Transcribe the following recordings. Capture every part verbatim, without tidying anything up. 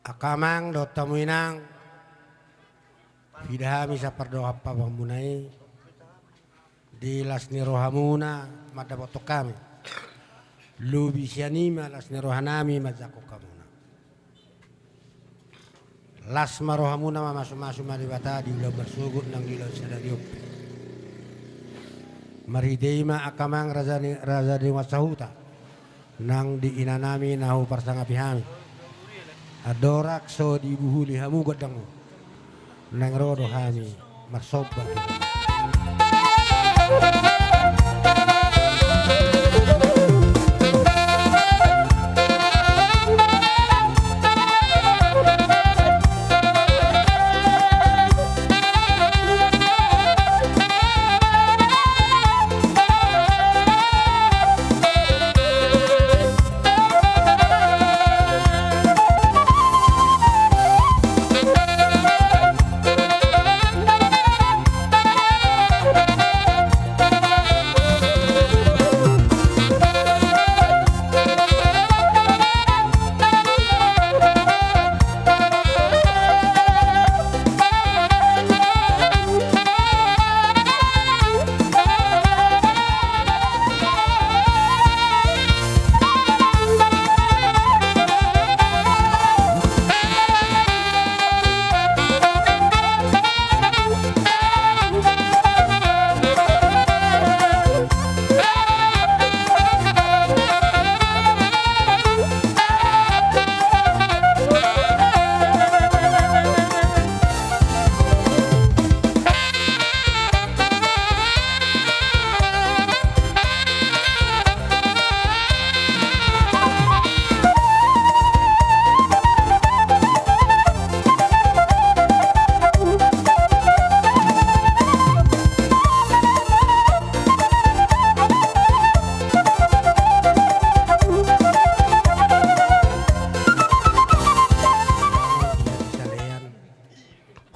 Angka amang dohot hamu inang, pida hami sian pardongansaripeonmuna i, di las ni rohamuna mandapothon hami. Lobi sian i ma las ni rohanami manjangkon hamuna. Las ma rohamuna, mamasumasu ma Debata di ulaon marsogot nang di ulaon sadari on pe. Marhite i ma angka amang raja ni, raja ni dongan sahuta nang di inanami na huparsangapi hami. Andorang so dibuhuli hamu gondangmu, naeng ro do hami marsomba tu.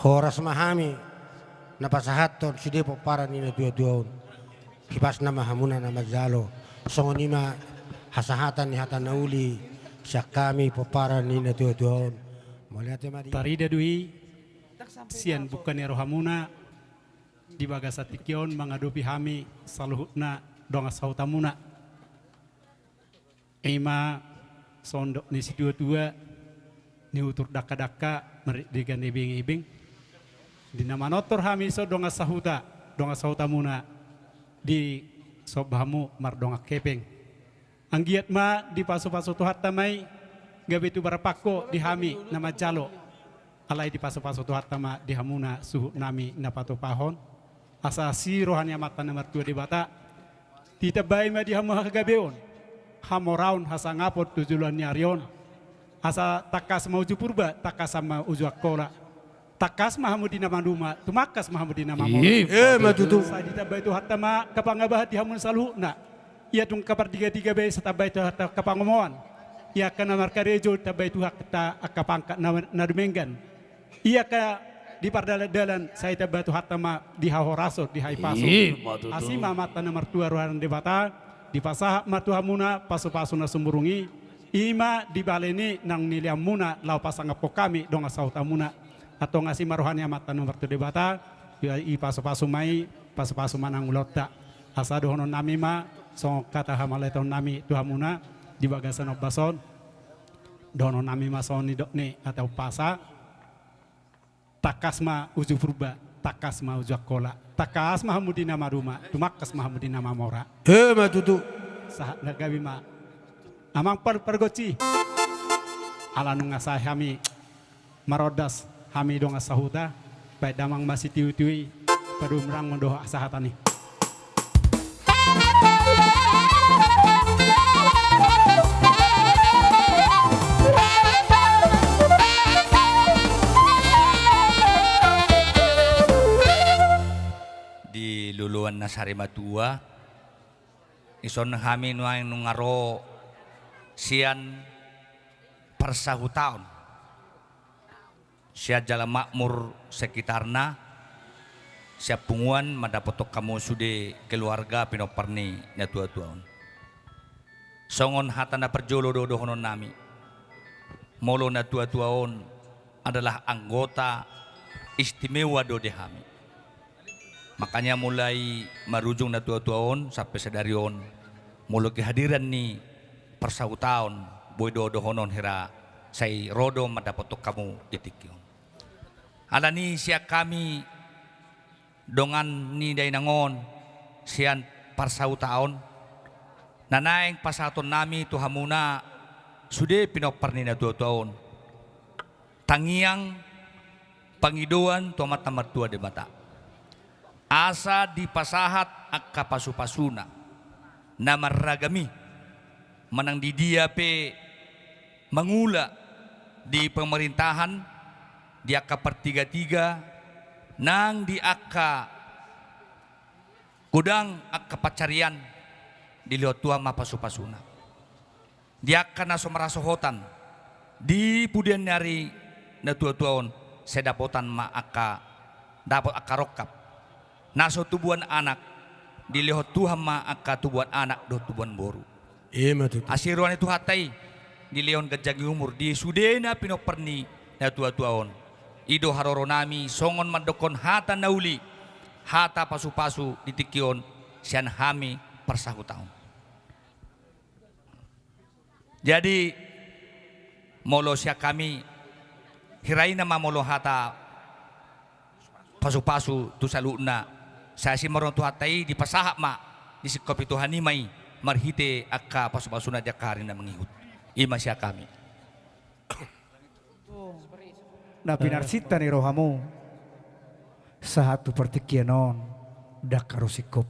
Horas ma hami na pasahathon sude pomparan ni natuatua on. Hipasna ma hamuna na manjalo. Songon i ma hasahatan ni hata na uli sian hami pomparan ni natuatua on. Mauliate ma di. Tarida do i sian bungka ni rohamuna di bagasan tingki on mangadopi hami saluhutna dongan sahutamuna. I ma songon dok ni situatua, niutur dangkadangka, marnidok ibengibeng. Di na manortor hami songon dongan sahuta, dongan sahutamuna, disomba hamu mardongan hepeng. Anggiat ma dipasupasu Tuhanta ma i gabe tubu marpangko di hami na manjalo. Alai dipasupasu Tuhanta ma di hamuna suhutnami na patupahon. Asa asi roha ni Amanta na martua Debata, ditambai ma di hamu hagabeon, hamoraon, hasangapon tu joloan ni ari on. Asa tangkas ma uju Purba, tangkasan ma uju Angkola. Tangkas ma hamu di na maduma, tumangkas ma hamu di na mamora. Ima tutu. Asa ditambai Tuhanta ma angka pangambahan di hamu saluhutna. Ia tung angka pardigadiga be, sai tambai Tuhanta angka pangomoan. Ia angka na markarejo, tambai Tuhanta angka pangkat na, na dumenggan. Ia angka di pardalandalan, sai tambai Tuhanta ma di hahorason, di hahipason. Ima tutu. Asi ma Amanta na martua roha ni Debata, dipasahat ma tu hamuna pasupasu na sumurung i. Ima di bale ni naung nileanmuna laho pasangaphon hami dongan sahutamuna. Antong asi ma roha ni Amanta na martua Debata, i, dipasupasu ma i, pasupasu ma nang ulaonta. Asa dohononnami ma songon hata hamauliatennami tu hamuna di bagasan ombas on. Dohononnami ma songon nidok ni hata umpasa. Tangkas ma uju Purba, tangkas ma uju Angkola. Tangkas ma hamu di na maduma, tumangkas ma hamu di na mamora. Ima tutu. Sahat na gabe ma. Amang par-, pargonsi. Ala nunga sae hami marondas, hami dongan sahuta, baen damang ma sitiutiu i, padomu nang ma dohot hasahatan i. Di loloan na sari matua, dison hami nuaeng nunga ro sian parsahutaon. Sian jala makmur sekitarna, sian punguan mandapothon hamu sude keluarga pinompar ni natuatua on. Songon hata na parjolo do dohononnami. Molo natuatua on adalah anggota istimewa do di hami. Makanya mulai marujung natuatua on sampe sadari on, molo kehadiran ni parsahutaon, boi do dohonon hira sai ro do mandapothon hamu di tingki on. Alani sian hami dongan ni dainang on sian parsahutaon, na naeng pasahatonnami tu hamuna sude pinompar ni natuatua on. Tangiang pangidoan tu Amanta Martua Debata. Asa dipasahat angka pasupasuna na marragam i, manang di dia pe mangula di pemerintahan, di angka partigatiga, nang di angka godang angka pansarian, dilehon Tuhan ma pasupasuna. Di angka na so marhasohotan di pudian ni ari natuatua on, sai dapotan ma angka, dapot angka rongkap. Na so tubuan anak, dilehon Tuhan ma angka tubuan anak dohot tubuan boru. Ima tutu. Asi roha ni Tuhanta i, dilehon ganjang ni umur di sude na pinompar ni natuatua on. I do haroronami songon mandokkon hata na uli, hata pasupasu di tingki on sian hami parsahutaon. Jadi, molo sian hami, hira i nama molo hata pasupasu tu saluhutna, sai asi ma ro Tuhanta i, dipasahat ma, disingkopi Tuhan i ma i, marhite angka pasupasuna di angka ari na mangihut. Ima sian hami. Na pinarsinta ni rohamu, sahat tu partingkian on, ndang haru singkop.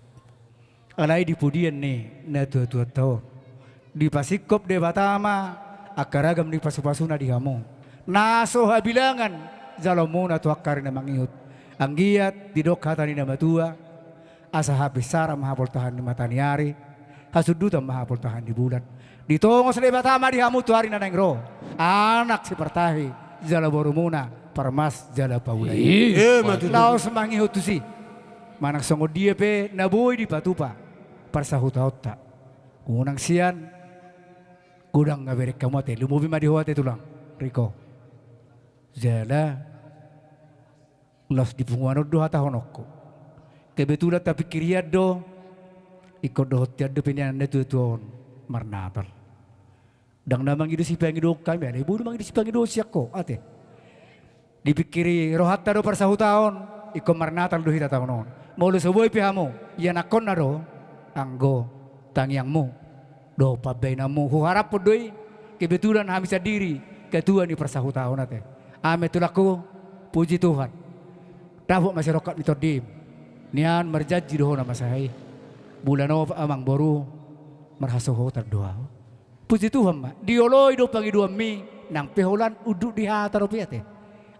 Alai di pudian ni natuatuanta on, dipasingkop Debata ma angka ragam ni pasupasuna di hamu. Na so habilangan jaloonmuna tu angka ari na mangihut. Anggiat didok hata ni na matua, asa hapinsaran ma hapoltahan ni mata ni ari, hasundutan ma hapoltahan ni bulan. Ditongos Debata ma di hamu tu ari na naeng ro, anak sipartahi, jala borumuna, parmas jala paula i. Ima tutu. Laos mangihut tusi. Manang songon dia pe na boi dipatupa parsahutaonta. Unang sian godang na bereng hamu ate, lumobi ma di ho ate tulang, Riko. Jala laos di punguan on do hatahononku. Kebetulan tapingkiri an do, ingkon dohot i an do pe nian natuatua on marnatal. Ndang na mangido sipangidoan hami, alai boi do mangido sipangidoan sian ho ate. Dipingkiri rohanta do parsahutaon, ingkon marnatal do hita taon on. Molo so boi pe hamu, ianakhonna do anggo tangiangmu dohot pambaenanmu, huharaphon do i. Kebetulan hami sandiri ketua ni parsahutaon ate. Amen, tulangku, puji Tuhan. Dapot ma sirongkap ni tondim. Nian marjanji do ho na masa i. Bulan opat, amang boru, marhasohotan do ahu. Puji Tuhan ma, dioloi do pangidoanmi, nang pe holan unduk di hata dope ate.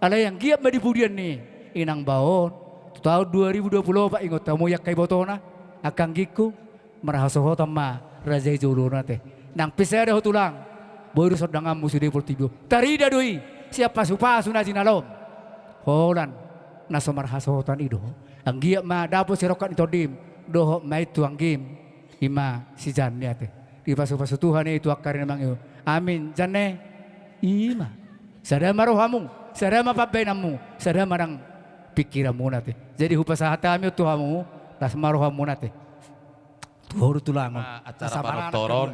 Alai anggiat ma di pudian ni inang bao on, tu taon dua ribu dua puluh opat ingot hamu i angka ibotona, angka anggingku, marhasohotan ma raja i jolona ate. Nang pe sada ho tulang, boi do sondanganmu sude portibi on. Tarida do i sian pasupasu na jinalom. Holan na so marhasohotan i do. Anggiat ma dapot sirongkap ni tondim, dohot ma i tu anggim, ima si Janne ate. Dipasupasu Tuhan i tu angka ari na mangihut. Amin, Janne. Ima. Sada ma rohamu, sada ma pambaenanmu, sada ma nang pingkiranmuna ate. Jadi hupasahat hami on tu hamu, las ma rohamuna ate. Tu ho do tulang on. Acara panortoron.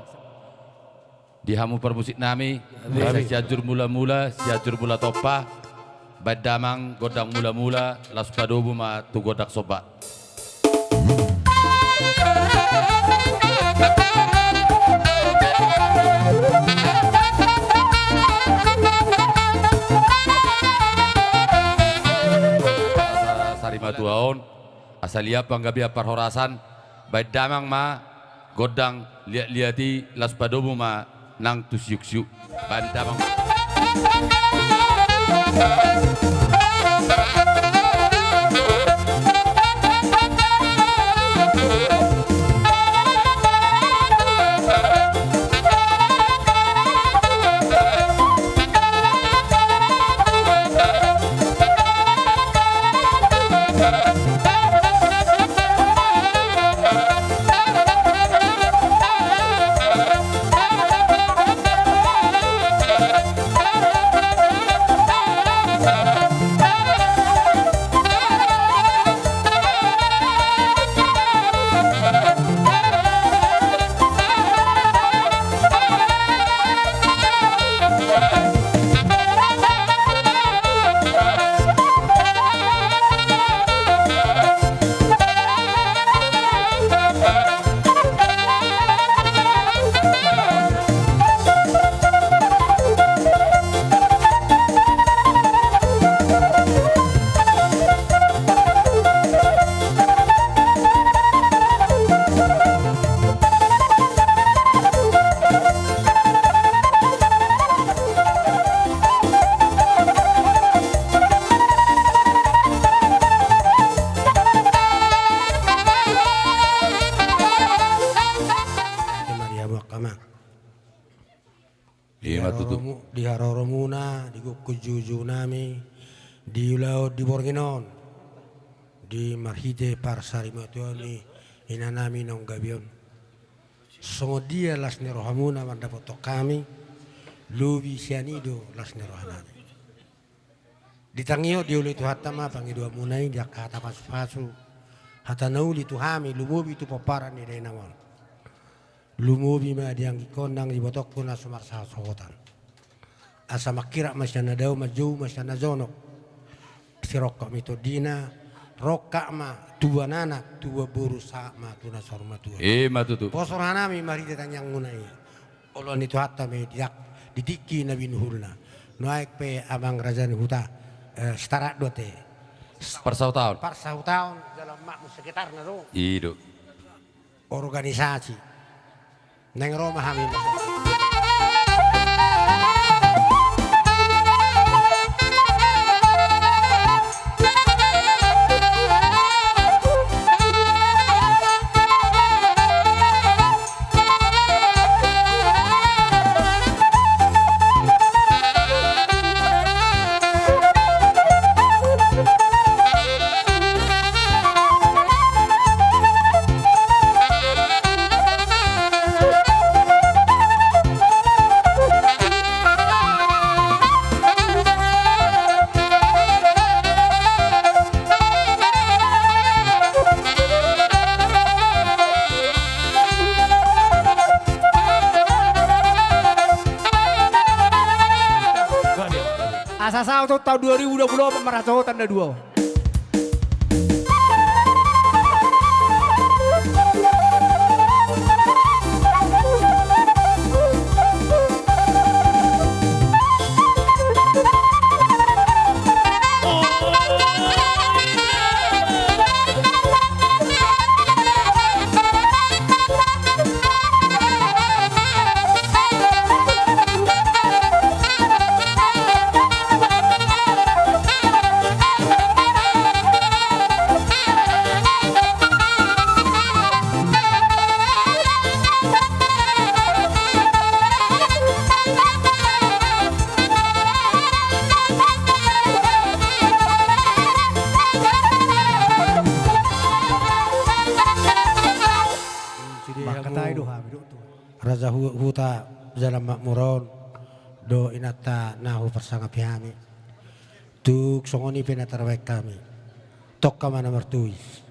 Di hamu parmusiknami, asa Sianjur Mulamula, Sianjur Mulatompa, baen damang gondang mulamula, laos padomu ma tu gondang somba. Sarimatua on, asa liat panggabean parhorasan, baen damang ma gondang liatliat i, laos padomu ma nang tu siuksiuk. Baen damang. Di haroromuna, di gokhon joujou nami, di ulaon di borngin on, di marhite parsarimatuaon ni inanami naung gabe on. Songon dia las ni rohamuna mandapothon hami, lobi sian i do las ni rohanami. Ditangihon dioloi Tuhanta ma pangidoanmuna i di angka hata pasupasu, hata na uli tu hami, lumobi tu pomparan ni dainang on. Lumobi ma di anggikkon nang di ibotongku na so marsahasahotan. Asa mangkirap ma sian na dao, manjou ma sian na jonok. Sirongkap ni tondina, rongkap ma tubuan anak, tubuan boru, sahat ma tu na saur matua. Ima tutu. Pos rohanami marhite tangiangmuna i. Oloan ni Tuhanta ma i di tingki na binuhulna. Nuaeng pe amang raja ni huta, eh, Sitarak do ate. Parsahutaon. Parsahutaon, jala makmu sekitarna do. I do. Organisasi. Naeng ro ma hami. Asa saut tahun dua ribu dua puluh empat marhasohotan na dua. Raja hu-, huta jala makmur on do inanta na huparsangapi hami. Tung songon i pe na tarbahen hami. Tongka ma na martois.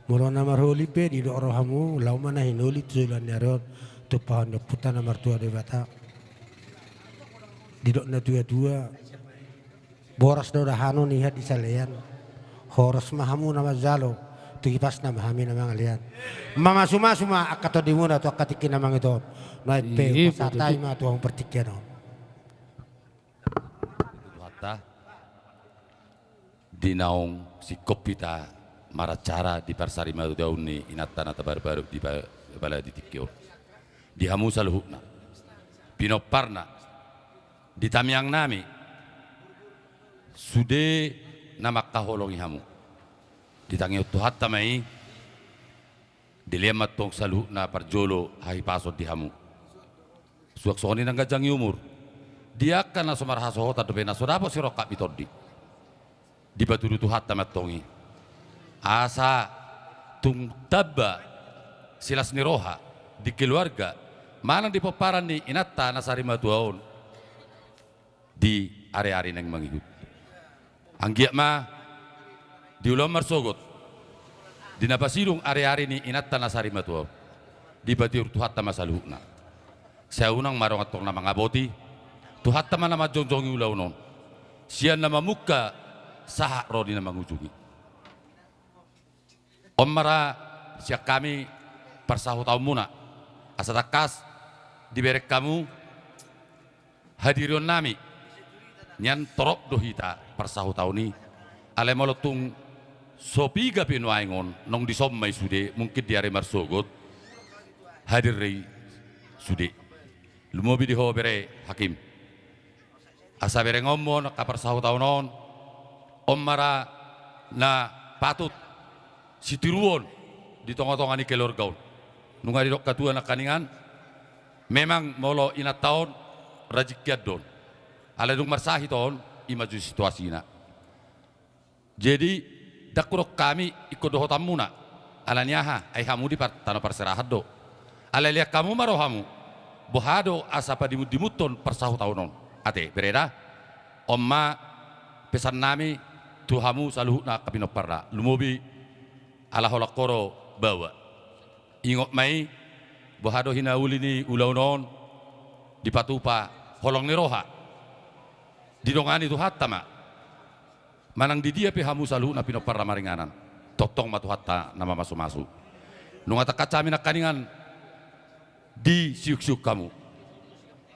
Molo na marholi pe didok rohamu, laho ma na hinoli tu joloan ni ari on, tumpahon ni Ompunta na martua Debata. Didok na tuatua, boras do dahanon, ihat di salean. Horas ma hamu na manjalo, tu hipasna ma hami na mangalean. Mamasumasu ma angka tondimuna tu angka tingki na mangihut on. Nuaeng pe, i, hupasahat hami ma tu hamu partingkian on. Tuhanta, di naung singkop hita maracara di parsarimatuaon ni inanta na tabarubaru di pa-, pala di tingki on. Di hamu saluhutna, pinomparna, di tangiangnami, sude na mangkaholongi hamu. Ditangihon Tuhanta ma i, dilehon ma antong saluhutna parjolo hahipason di hamu. Suang songon i nang ganjang ni umur. Di angka na so marhasohotan dope na so dapot sirongkap ni tondi. Dipatudu Tuhanta ma antong i. Asa tung tamba silas ni roha di keluarga manang di pomparan ni inanta na sarimatua on. Di ari-ari naeng mangihut. Anggiat ma di ulaon marsogot, di na pasidung ari-ari ni inanta na sarimatua on, dipatiur Tuhanta ma saluhutna. Sai unang ma adong antong na mangaboti, Tuhanta ma na manjongjongi ulaon on. Sian na mamungka sahat ro di na mangujungi. On ma ra sian hami parsahutaonmuna, asa tangkas dibereng hamu hadirionnami. Nian torop do hita parsahutaon i. Alai molo tung so piga pe nuaeng on, naung dison ma i sude, mungkin di ari marsogot hadir do i sude. Lumobi di ho bere Hakim. Asa berengonmu on angka parsahutaon on, on ma ra na patut sitiruon di tongatonga ni keluarga on. Nunga didok hatua nangkaningan, memang molo inanta on rajingkian do on. Alai dung marsahit on, i ma jo situasina. Jadi, ndang hudok hami ingkon dohotanmuna. Ala ni aha, ai hamu di par-, tano parserahan do. Alai lean hamu ma rohamu. Boha do asa padimundimunhon parsahutaon on. Ate, bere da. On ma pesannami tu hamu saluhutna angka pinomparna. Lumobi ala holan ho do baoa. Ingot ma i, boha do hinauli ni ulaon on, dipatupa holong ni roha. Didongani Tuhanta ma. Manang di dia pe hamu saluhutna pinomparna maringanan, tongtong ma Tuhanta na mamasumasu. Nunga tangkas hami nangkiningan disiuksiuk hamu.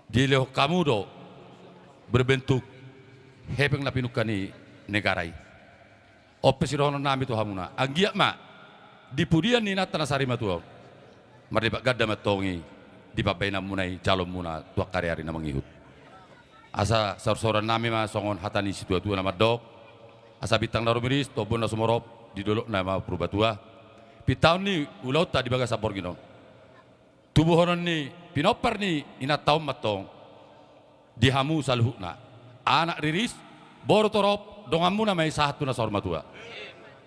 Dilehon hamu do berbentuk hepeng na pinungka ni negara i. On pe sidohononnami tu hamuna, anggiat ma di pudian ni inanta na sarimatua on, mardebat ganda ma antong i di pambahenanmuna i, jalonmuna tu angka ari-ari na mangihut. Asa saursaurannami ma songon hata ni situatua na mandok: Asa bintang na rumiris tu ombun na sumorop, di dolok na ma Purbatua. Pintaon ni ulaonta di bagasan borngin on, tubuhonon ni pinompar ni inanta on ma antong di hamu saluhutna. Anak riris, boru torop, donganmuna ma i sahat tu na saur matua.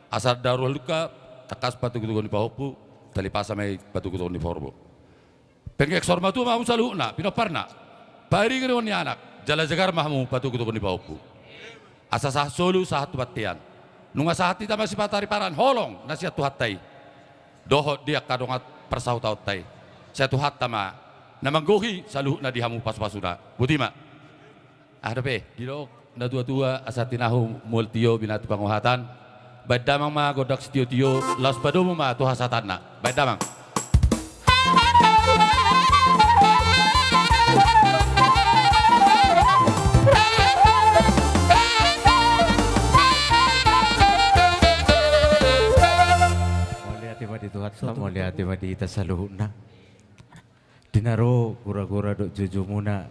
Asa daru halumpang, tangkas patogutogon ni pahompu, talipasa ma i patogutogon ni horbo. Penggeng saur matua ma hamu saluhutna pinomparna. Pairingiringon ni anak, jala jagar ma hamu patogutogon ni pahompu. Asa sahat solu, sahat tu bontean. Nunga sahat hita ma sipatariparan holong na sian Tuhanta i dohot di angka dongan parsahutaonta i. Sai Tuhanta ma na manggohi saluhutna di hamu pasupasuna. Boti ma. Aha dope didok natuatua: Asa tinahu mual tio, binatu panguhatan. Baen damang ma gondang sitiotio, laos padomu ma tu hasahatanna. Baen damang. Mauliate ma di Tuhanta, mauliate ma di hita saluhutna. Di na ro guragura dohot joujou muna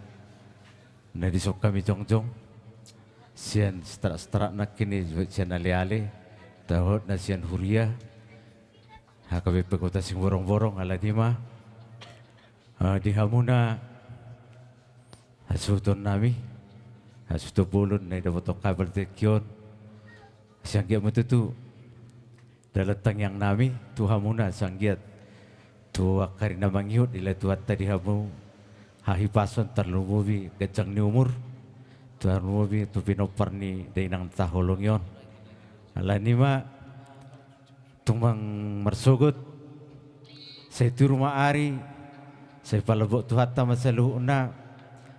na dison hami jongjong, sian setarakseterak nangkin i, sian aleale dohot na sian huria, H K B P Kota Siborongborong. Alani ma, eh, di hamuna hasuhutonnami, hasuhuton bolon na idapothon hami di tingki on, sai anggiat ma tutu dalan tangiangnami tu hamuna, sai anggiat tu angka ari na mangihut dilehon Tuhanta di hamu hahipason, tarlumobi ganjang ni umur, tarlumobi tu pinompar ni dainang taholongi on. Alani ma, tumang marsogot, sai tiur ma ari, sai palambok Tuhanta ma saluhutna.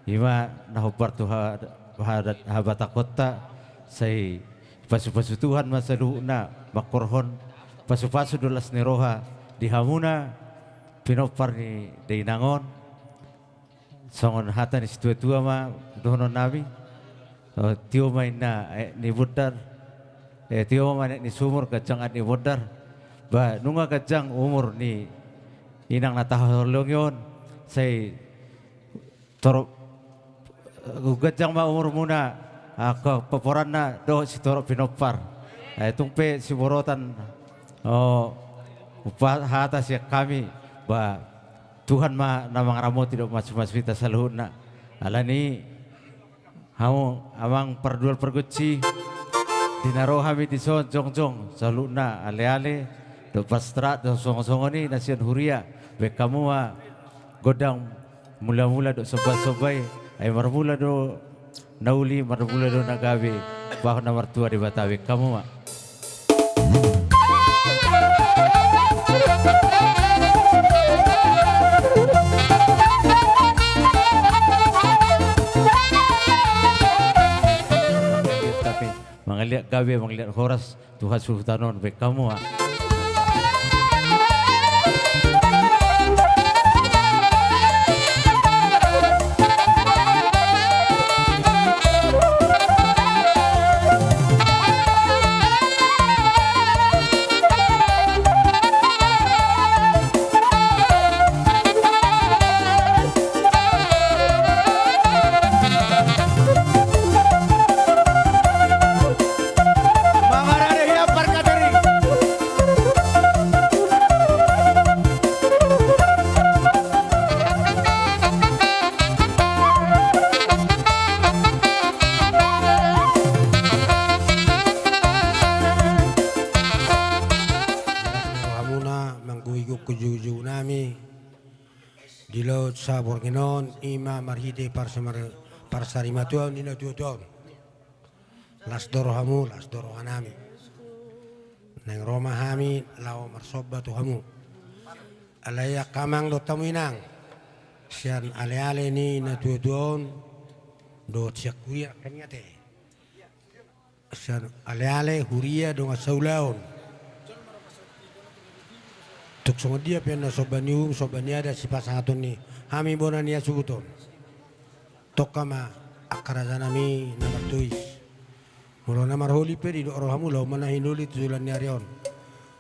I ma na hombar tu ha-, ha-, habatahonta, sai pasupasu Tuhan ma saluhutna, manghorhon pasupasu dohot las ni roha di hamuna pinompar ni dainang on. Songon hata ni situatua ma dohononnami: O, tio ma inna aek ni bondar, eh, tio ma aek ni sumur, ganjang aek ni bondar. Ba nunga ganjang umur ni inang na taholongi on, sai torop, eh, ganjang ma umurmuna, ah, angka pomparanna dohot sitorop pinompar. Eh, tung pe siborotan, o, umpa-, hata sian hami, ba Tuhan ma na mangaramoti dohot mamasu-masu hita saluhutna. Alani i, hamu amang pardual pargonsi, di na ro hami dison jongjong, saluhutna aleale dohot parseterak dohot songon-songon i na sian huria, baen hamu ma gondang mulamula dohot somba-somba i. Ai marmula do na uli, marmula do na gabe, bahen na martua Debata. Baen hamu ma. Mangaliat gabe, mangaliat horas tu hasuhuton on, baen hamu ma. Mangarade hian parkateri. Saborngin on ima marhite parsamar-, parsarimatua ni natuatua on. Las do rohamu, las do rohanami. Naeng ro ma hami laho marsomba tu hamu. Alai angka amang dohot hamu inang, sian aleale ni natuatua on dohot sian huria, angka ni ate. Sian aleale, huria, dongan saulaon. Tung songon dia pe na somba ni uhum, somba ni adat sipasahaton ni hami bona ni hasuhuton. Tongka ma angka rajanami na martois. Molo na marholi pe didok rohamu, laho ma na hinoli tu joloan ni ari on.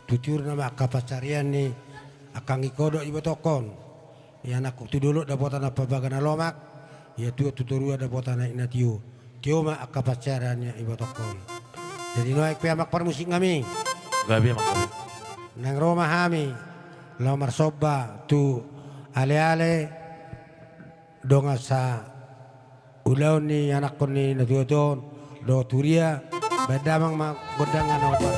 Tu tiur nama angka pansarian ni angka anggi kodok ibotongkon. Ia nangkok tu dolok dapotan ampambaga na lomak, ia tuat tu toruan dapotan aek na tio. Tio ma angka pansarian ni ibotongkon. Jadi nuaeng pe amang parmusik nami. Gabe amang. Naeng ro ma hami laho marsomba tu aleale dongan sa ulaon ni anakkon ni natuatua on dohot huria, baen damang ma gondang na hombar.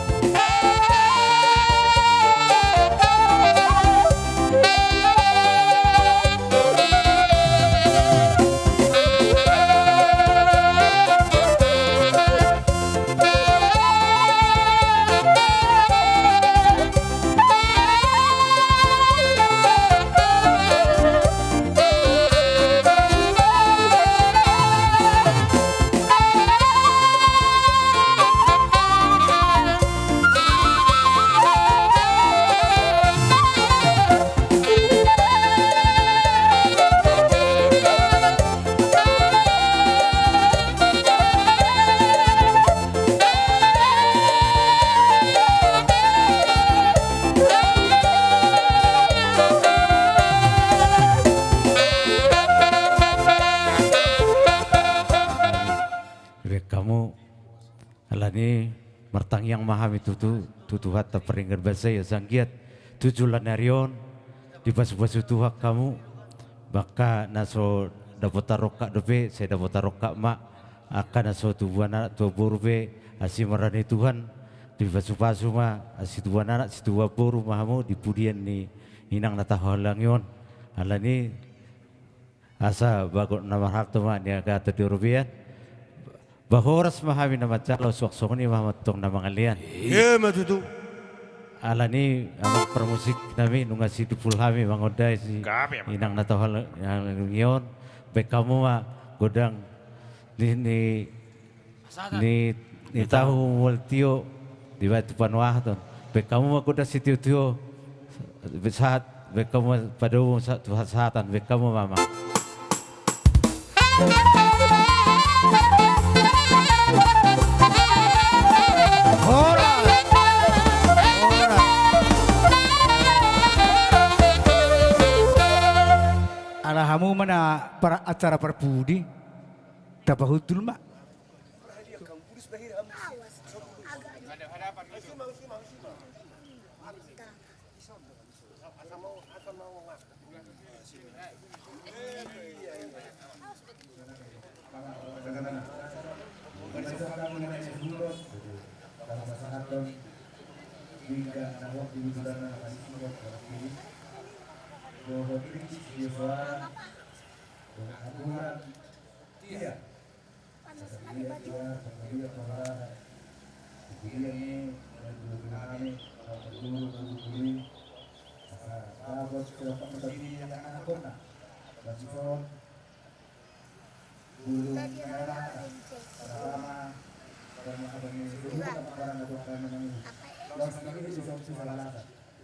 Baen hamu, alani martangiang ma hami tutu, tu Tuhanta pardenggan basa i, asa anggiat tu joloan ni ari on dipasupasu Tuhan hamu. Angka na so dapotan rongkap dope, sai dapotan rongkap ma. Angka na so tubuan anak tubuan boru pe, asi ma roha ni Tuhan, dipasupasu ma, asi tubuan anak situbuan boru ma hamu di pudian ni inang na tahaholongi on. Alani asa bagot na marhalto ma niagatan di robean. Ba horas ma hami na manjalo, suang songon i ma hamu antong na mangalean. Ima tutu. Alani amang parmusik nami, nunga sidupul hami mangondai si inang na tahaholongi on. Baen hamu ma gondang ni, ni, ni, ni tahu mual tio dibaen tu panuahaton. Baen hamu ma gondang sitiotio. Sahat, baen hamu ma padomu sa-, tu hasahatan, baen hamu ma amang. Horas. Horas. Ala hamu ma na par-, acara parpudi, tapahundul ma. Iya.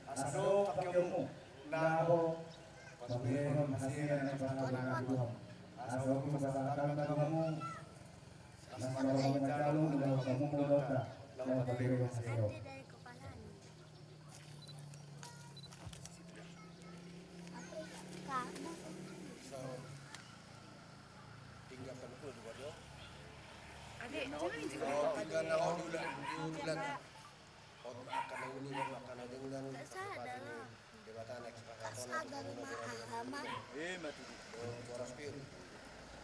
Asa dohot pangkeonmu laho paberehon hasea na nipasahat Tuhan. Asa hupasahat hami tu hamu, asa ro hamu manjalo, ulaon hamu mangulahon, laho paberehon hasea on. Tinggal na uli, tinggal na uli. Hot ma angka na uli, hot ma angka na denggan, pasu-pasu ni Debata na, pasu-pasu ni Debata. Ima tutu. Boras pir.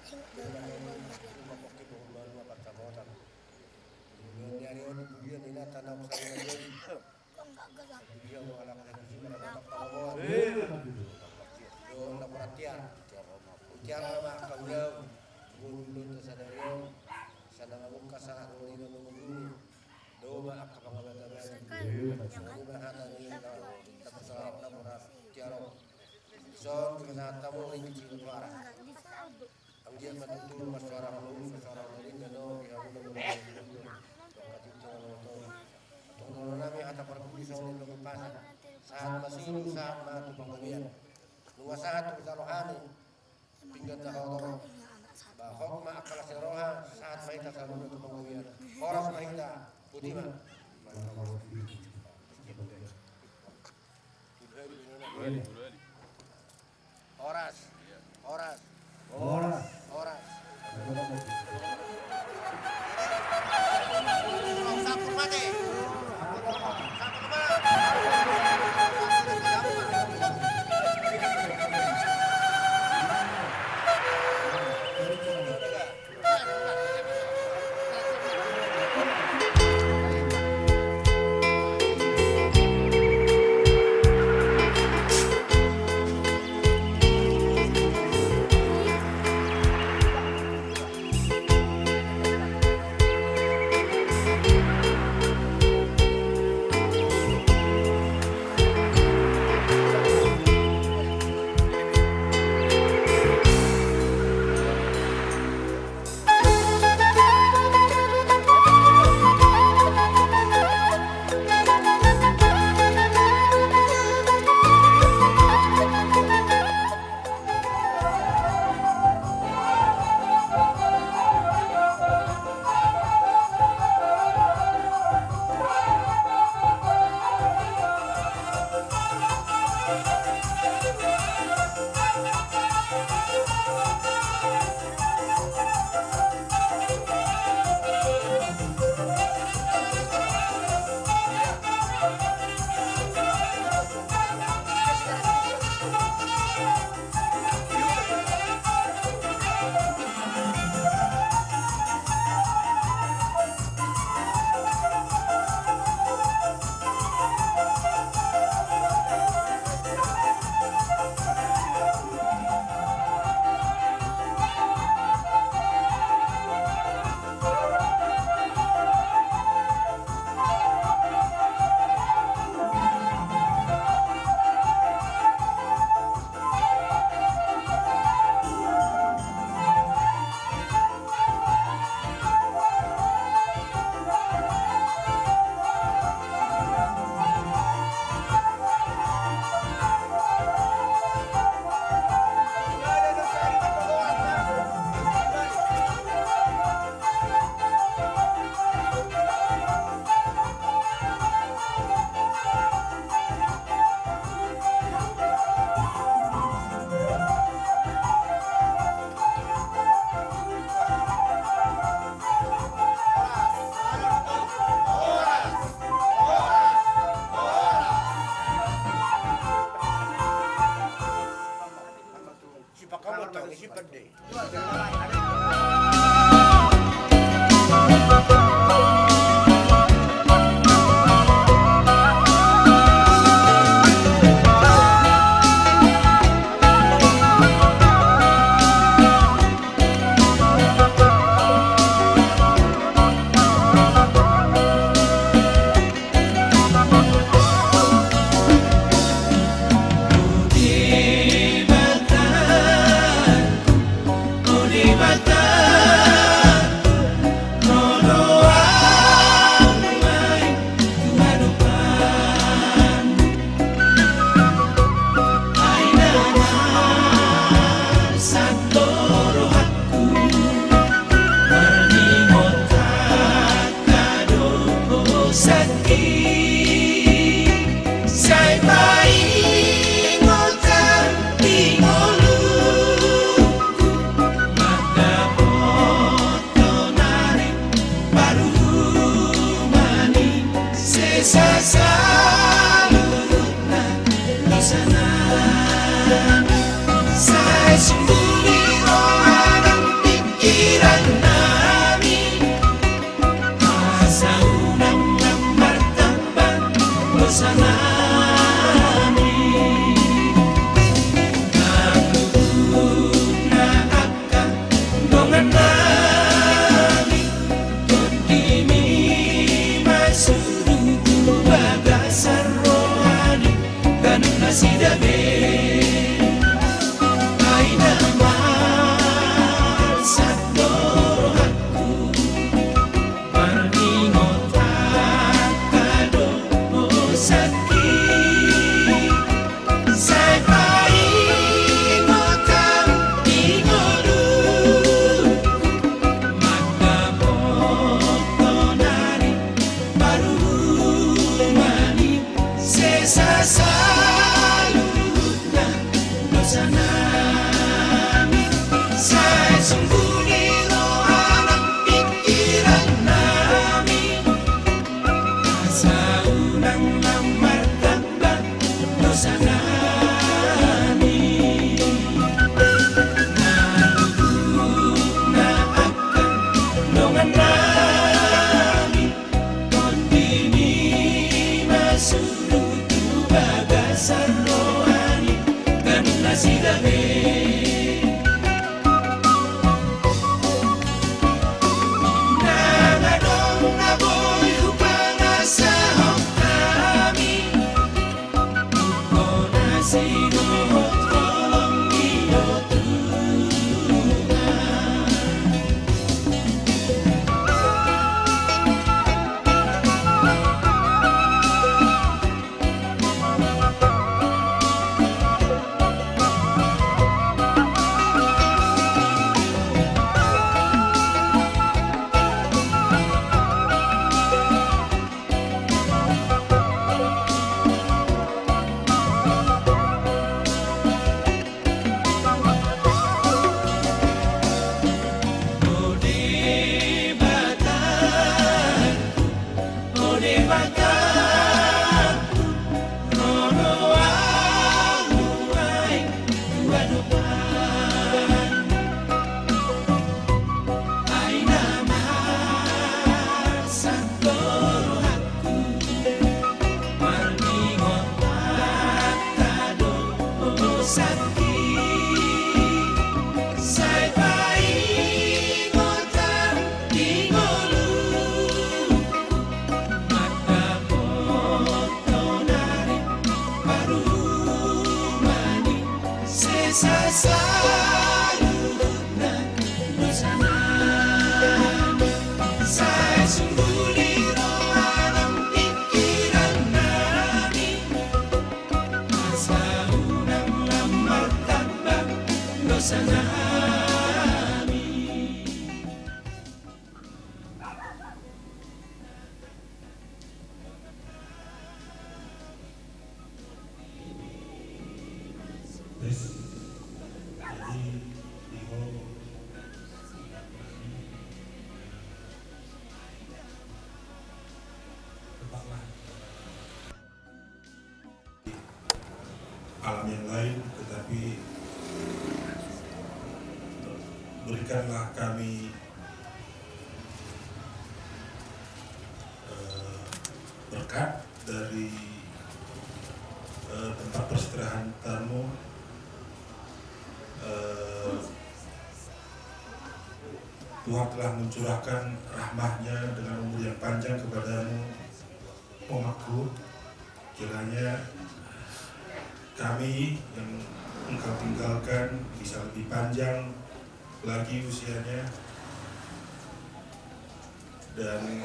Ima pokki, pokki banua pansamotan. Di ari on, di ari on, di ari on. Ima tutu. Ima tutu. Tamu rinci suara. Anggiat ma tutu marsuara hulu, marsuara hulu, ingkon do di hamu na mulu. Tong katinto na mulu. Tong dohonon nami hata parpudi songon i do pasu. Sahat ma solu, sahat ma tu panggabean. Nunga sahat tu jalo hami. Pinggan na hau toro. Ba hot ma angka las ni roha, sahat ma hita saluhutna tu panggabean. Horas ma hita, boti ma. Horas. Horas. Horas. Horas. yang lain, tetapi berikanlah kami, eh, berkat dari, eh, tempat peristirahatanmu. Eh, Tuhan telah mencurahkan rahmahnya dengan umur yang panjang kepadamu, Om Aku. Kiranya kami yang engkau tinggalkan bisa lebih panjang lagi usianya, dan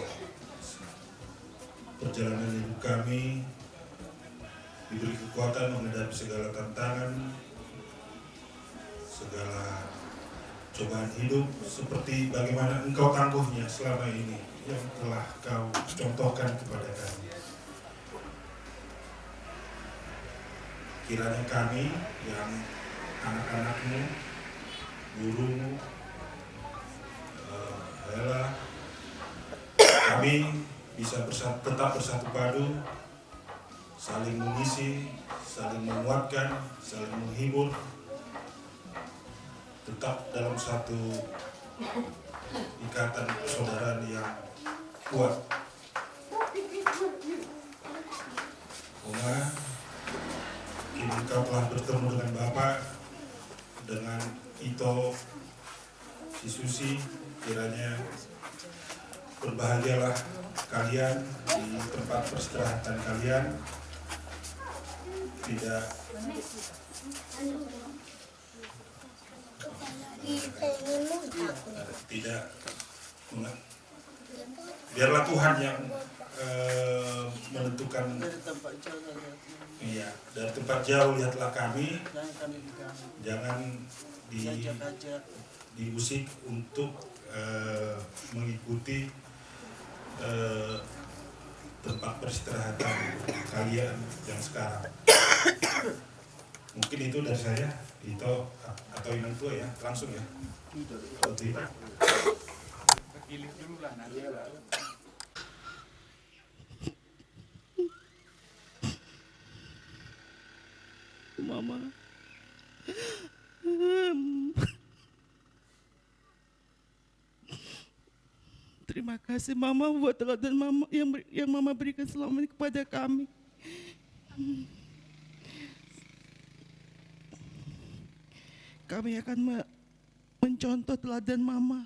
perjalanan hidup kami diberi kekuatan menghadapi segala tantangan, segala cobaan hidup, seperti bagaimana engkau tangguhnya selama ini yang telah kau contohkan kepada kami. Kiranya kami yang anak-anakmu, gurumu, eh, hela, kami bisa bersatu, tetap bersatu padu, saling mengisi, saling menguatkan, saling menghibur, tetap dalam satu ikatan persaudaraan yang kuat. Oma, kini kau telah bertemu dengan Bapak, dengan Ito, si Susi, kiranya berbahagialah kalian di tempat peristirahatan kalian. Tidak, tidak, biarlah Tuhan yang, eh, menentukan. Dari tempat jauh lihat. Iya, dari tempat jauh lihatlah kami. Jangan kami diganggu. Jangan di- Diajak-ajak. Diusik untuk, eh, mengikuti, eh, tempat peristirahatan kalian yang sekarang. Mungkin itu dari saya, Ito atau Inang Tua ya, langsung ya. Waktu itu. Mama. Terima kasih, Mama, buat teladan Mama yang beri-, yang Mama berikan selama ini kepada kami. Kami akan me-, mencontoh teladan Mama.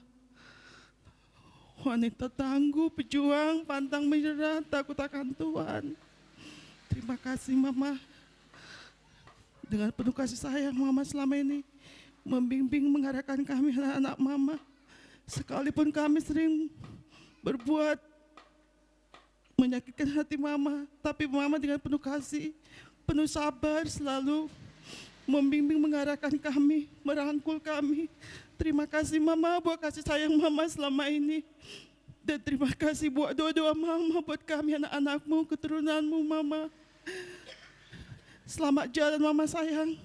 Wanita tangguh, pejuang, pantang menyerah, takut akan Tuhan. Terima kasih, Mama. Dengan penuh kasih sayang, Mama selama ini membimbing, mengarahkan kami, anak-anak Mama. Sekalipun kami sering berbuat menyakitkan hati Mama, tapi Mama dengan penuh kasih, penuh sabar, selalu membimbing, mengarahkan kami, merangkul kami. Terima kasih, Mama, buat kasih sayang Mama selama ini. Dan terima kasih buat doa-doa Mama buat kami, anak-anakmu, keturunanmu, Mama. Selamat jalan, Mama sayang.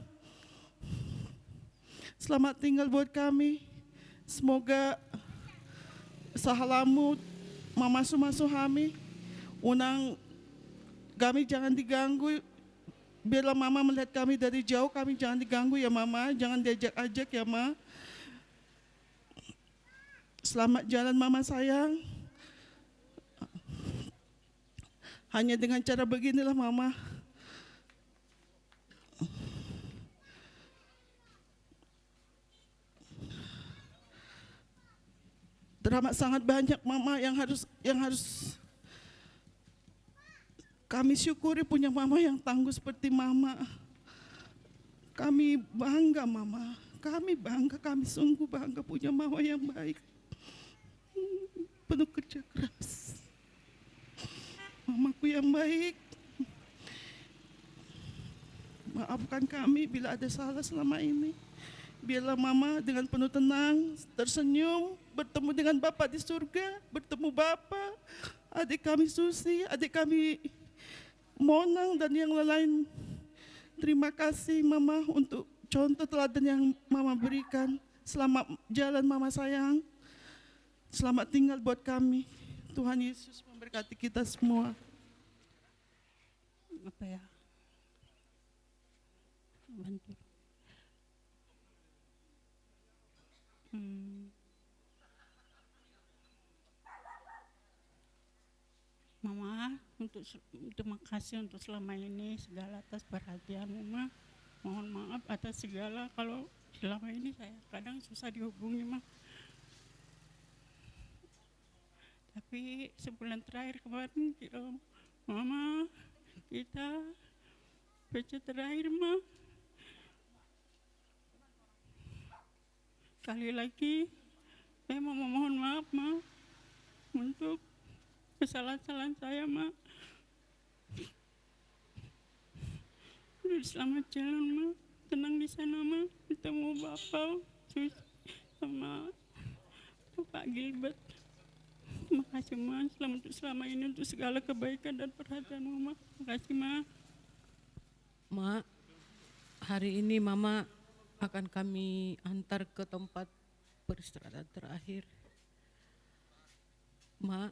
Selamat tinggal buat kami. Semoga sahalamu mamasu-masu hami. Unang kami jangan diganggu. Biarlah Mama melihat kami dari jauh, kami jangan diganggu ya, Mama. Jangan diajak-ajak ya, Ma. Selamat jalan, Mama sayang. Hanya dengan cara beginilah, Mama. Teramat sangat banyak, Mama, yang harus, yang harus kami syukuri punya Mama yang tangguh seperti Mama. Kami bangga, Mama. Kami bangga, kami sungguh bangga punya Mama yang baik. Penuh kerja keras. Mamaku yang baik, maafkan kami bila ada salah selama ini. Biarlah Mama dengan penuh tenang, tersenyum, bertemu dengan Bapa di surga, bertemu Bapa, adik kami Susi, adik kami Monang, dan yang lain-lain. Terima kasih, Mama, untuk contoh teladan yang Mama berikan. Selamat jalan, Mama sayang. Selamat tinggal buat kami. Tuhan Yesus memberkati kita semua. Apa ya? Bantu. Hmm. Mama, untuk se-, terima kasih untuk selama ini segala atas perhatianmu, Ma. Mohon maaf atas segala kalau selama ini saya kadang susah dihubungi, Ma. Tapi sebulan terakhir kemarin, kira Mama, kita baca terakhir, Ma. Sekali lagi, saya mau memohon maaf, Ma, untuk kesalahan-kesalahan saya, Ma. Udah, selamat jalan, Ma. Tenang di sana, Ma. Ketemu Bapak, Sus, sama Bapak Gilbert. Terima kasih, Ma. Selamat untuk selama ini, untuk segala kebaikan dan perhatianmu, Ma. Terima kasih, Ma. Ma, hari ini Mama akan kami antar ke tempat peristirahatan terakhir. Ma,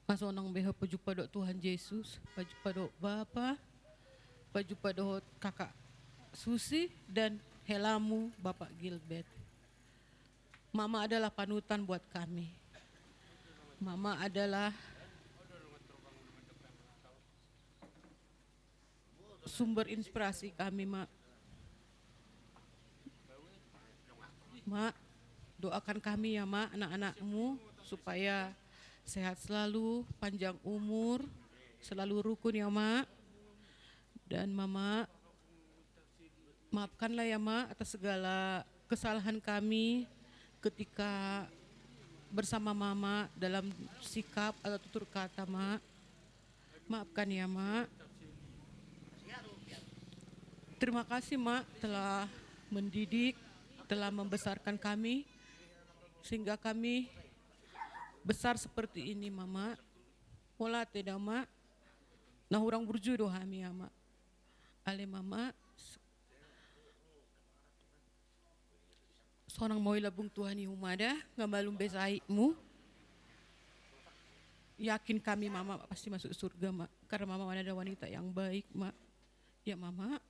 nga sonang be ho pajumpa dohot Tuhan Jesus, pajumpa dohot Bapa, pajumpa dohot Kakak Susi dan helamu Bapak Gilbert. Mama adalah panutan buat kami. Mama adalah sumber inspirasi kami, Ma. Ma, doakan kami ya, Ma, anak-anakmu supaya sehat selalu, panjang umur, selalu rukun ya, Ma. Dan Mama, maafkanlah ya, Ma, atas segala kesalahan kami ketika bersama Mama dalam sikap atau tutur kata, Ma. Maafkan ya, Ma. Terima kasih, Ma, telah mendidik, telah membesarkan kami, sehingga kami besar seperti ini, Mama. Mauliate da, Ma. Na hurang burju do hami, Ama. Ale, Mama, sonang ma ho i lambung tu hami, Uma da, nga malum be sahitmu. Yakin kami, Mama pasti masuk surga, Ma, karena Mama adalah wanita yang baik, Ma. Ya, Mama.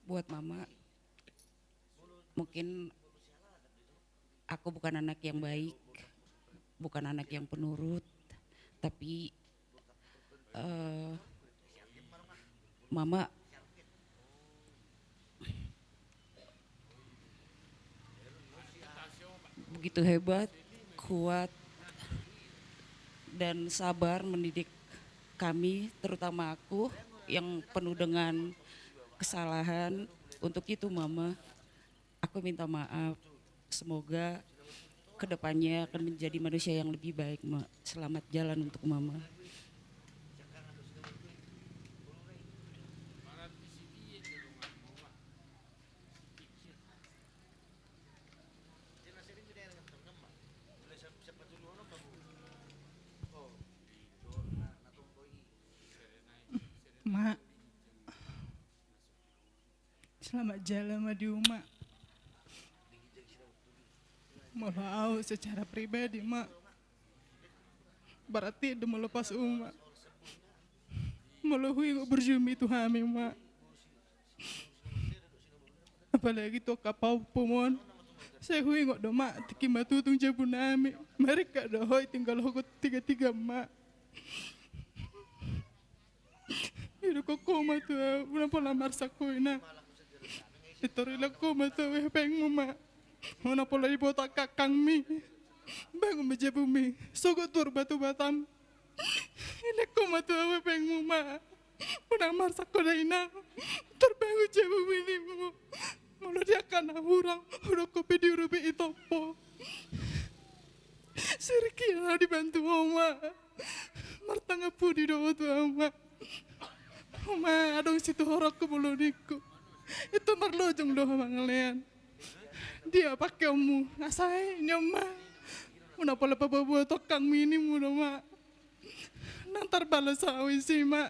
Buat Mama, mungkin aku bukan anak yang baik, bukan anak yang penurut, tapi, eh, Mama begitu hebat, kuat, dan sabar mendidik kami, terutama aku yang penuh dengan kesalahan. Untuk itu, Mama, aku minta maaf. Semoga kedepannya akan menjadi manusia yang lebih baik, Ma. Selamat jalan untuk Mama. Ma, selamat jalan ma di Uma. Molo au secara pribadi, Ma, berarti do molo pas Uma, molo huingot burjumi tu hami, Ma. Apalagi tu angka pahompu on. Sai huingot do, Ma, tingki ma tutung jabu nami. Marengka do ho i tinggal ho tigatiga, Ma. Idokkon ho ma tu ahu, unang pola marsak ho, Inang. Pintor ilehon ho ma tu ahu hepengmu, Ma. Unang pola diboto angka angkangmi. Bangun ma jabumi, sogot tu Batu Batam. Ilehon ho ma tu ahu hepengmu, Ma. Unang marsak ho da, Inang. Tarbangun jabumi nimu. Molo di angka na hurang, hudok ho pe diurupi i tompo. Siriki na dibantu ho, Ma. Martangan pudi do ho tu ahu, Ma. Uma, adong situhoronku molo ningku. Itu marlojong do ho mangalean. Dia pakeonmu, asa i nion, Ma. Unang pola paboaboa tongkangmi, nimmu do ma. Ndang tarbalos au isi ma.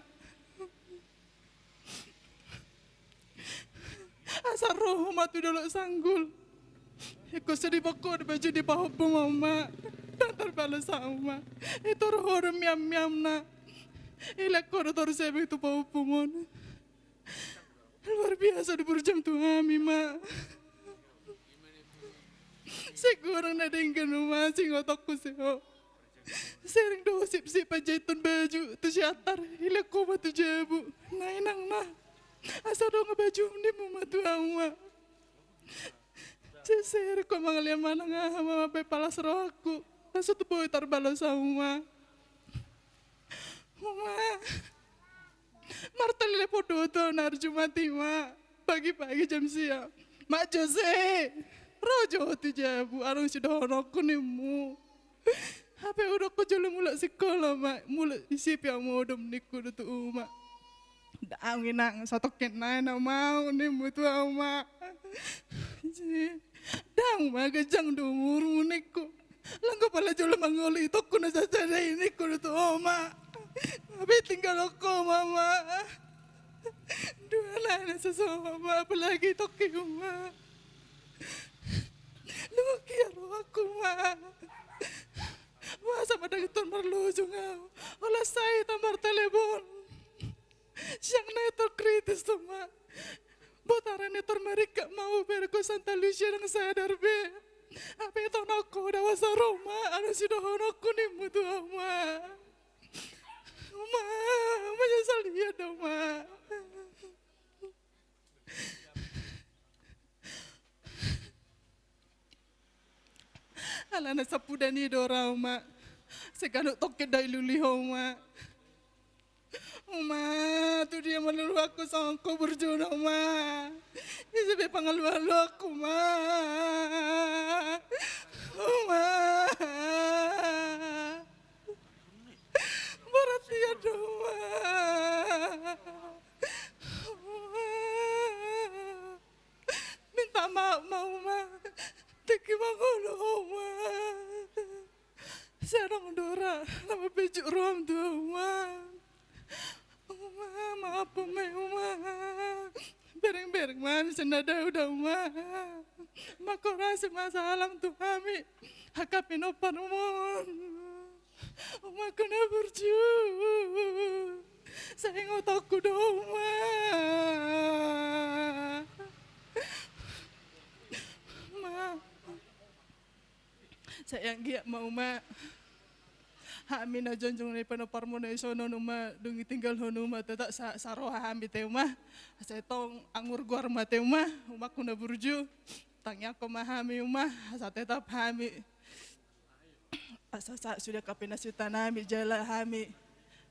Asa ro ho ma tu Dolok Sanggul. Ingkon so diboan ho do baju dipahompum ma. Ndang tarbalos au ma. Itor ho do miammiamna. Ilean ho do toru sebeng tu pahompum on. Luar biasa do burjum tu hami ma. Sai godang na denggan ma singotongku sian ho. Sering do sipsip panjaiton baju tu Siantar, ilean ho ma tu jabu. Na inang na, asa adong bajum, nimmu ma tu au ma. Sering ho mangalean manang aha ma, mambaen palas rohangku. Asa tu boi tarbalos au ma. Uma. Martelepon do ho tu au na ari Jumat i ma. Pagi-pagi jam sia. Mak Jose, ro jo ho tu jabu, adong sidohononku nimmu. Hape hudok ho jolo mulak sikola ma, mulak isi pe au modom ningku do tu uma. Ndang inang, satongkin nai na mau nimmu tu au ma. Ndang ma, ganjang do umurmu ningku. Langgo pala jolo mangolu itongku na sasada i ningku do tu ho ma. Hape tinggalhon ho ma uma. Dua nai na sasada ma, apalagi itongki uma. Lungun hea rohangku uma. Boasa ma ndang tor marlojong au. Holan sai hita martelepon. Siang nai tor kritis do ma. Botaran i tor maringkak ma au, berengku Santa Lucia ndang sadar be. Hape tonangku da, boasa ro ma, adong sidohononku nimmu tu au ma. Uma, menyesal ia do uma. Alana sampudan i do ra uma. Sai ganup tongkin do ilului ho uma. Uma, tu dia ma luluanku songon ho burjuna uma. Ise be pangalualuanku uma. Uma. Borat ia do uma. Uma. Minta maaf ma uma. Tingki mangolu ho uma. Sai adong do ra na mambejuk roham tu au uma. Uma, maaf ma uma. Berengbereng ma hami sian na dao da uma. Mangkorasi ma salam tu hami angka pinomparmon. Umakku na burju, sai ingotonku do uma. Uma. Sai anggiat ma uma, hami na jongjong na di pinomparmon na dison on uma, dung ditinggalhon uma tetap sa-, saroha hami te uma. Sai tong angur goar ma te uma, umakku na burju. Tangiangkon ma hami uma, asa tetap hami, asa sahat sude angka pinansiutan nami jala hami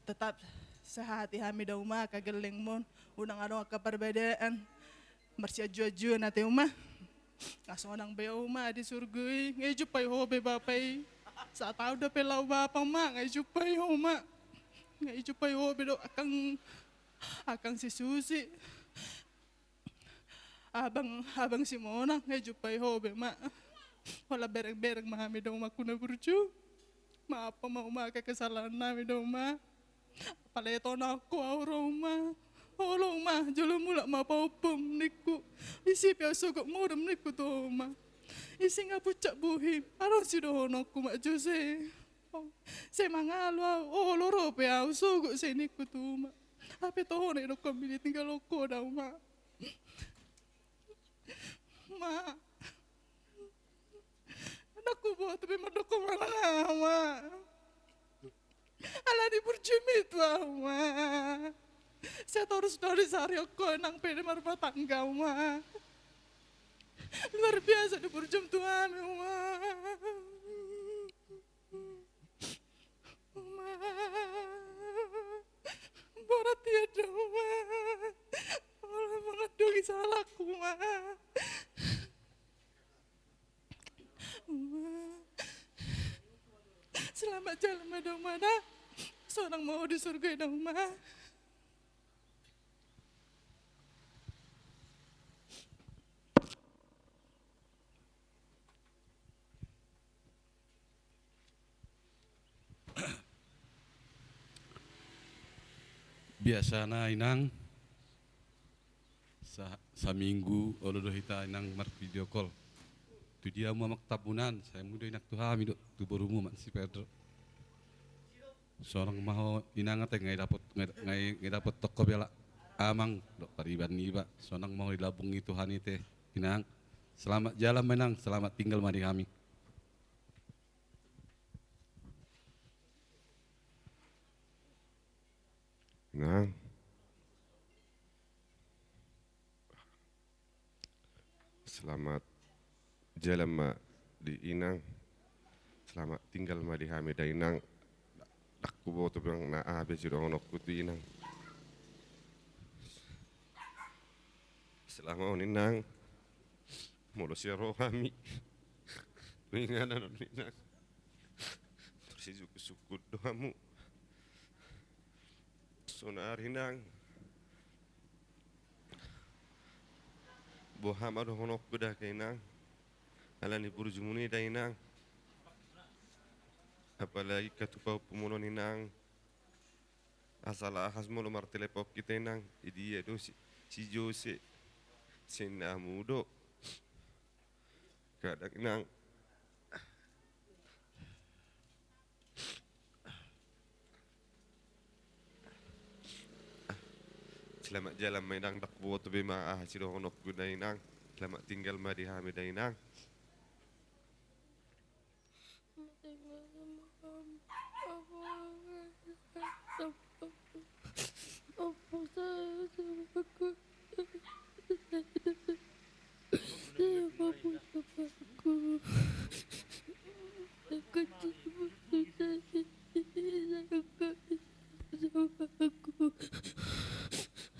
tetap sahati hami da uma angka gellengmon, unang adong angka parbadaan. Marsianjuanjuan ate uma. Nga sonang be ho uma di surgo i, nga dijumpai ho be bapa i. Sataon dope laho bapa ma, nga dijumpai ho uma. Nga dijumpai ho be dohot angkang, angkang si Susi. Abang, abang si Mona, nga dijumpai ho be ma. Holan berengbereng ma hami da umakku na burju. Maaf ma uma angka kesalahan nami da uma. Apala tonangku au ro uma. Olo uma, jolo mulak ma pahompum ningku. Ise pe au sogot modom ningku tu ho uma. Ise nga puncak bohim, adong sidohononku ma Jose. Sai mangalu au, olo ro pe au sogot sai ningku tu uma. Hape toho na idokhonmi ditinggalhon ho da uma. Ma. Ndang huboto be mandok ho manang aha ma. Ala ni burjumi tu au ma. Sai torus do disarihon ho nang pe di marumah tangga uma. Luar biasa do burjum tu hami uma. Uma. Borat ia da uma. Olo mangandungi salahku uma. Uma. Selamat jalan ma da uma da. Sonang ma ho di surgo i da uma. Biasana inang, sa-, saminggu olo do hita inang marvideo call. Tu dia hamu amang Tambunan, sai hamu do inang tu hami dohot tu borumu amang si Pedro. Sonang ma ho inang ate, nga i dapot, nga i, nga i, nga i dapot toko bela amang dohot pariban niba. Sonang ma ho dilambungi Tuhan i ate inang. Selamat jalan ma inang, selamat tinggal ma di hami. Inang. Selamat jalan ma di inang. Selamat tinggal ma di hami da inang. Ndang huboto be inang na aha be sidohononku tu inang. Selama on inang, molo sai ro hami tu inganan on inang, tor sai sungkun-sungkun do hamu. Sonari inang, boha ma dohononku da inang, ala ni burjumuna i da inang. Apalagi katupa ompumuna on inang. Asal ahas molo martelepon hita inang, i dia do si, si Jose. Sai hamu do. Kadang inang. Selamat jalan ma inang, ndang huboto be ma aha sidohononku da inang. Selamat tinggal ma di hami da inang.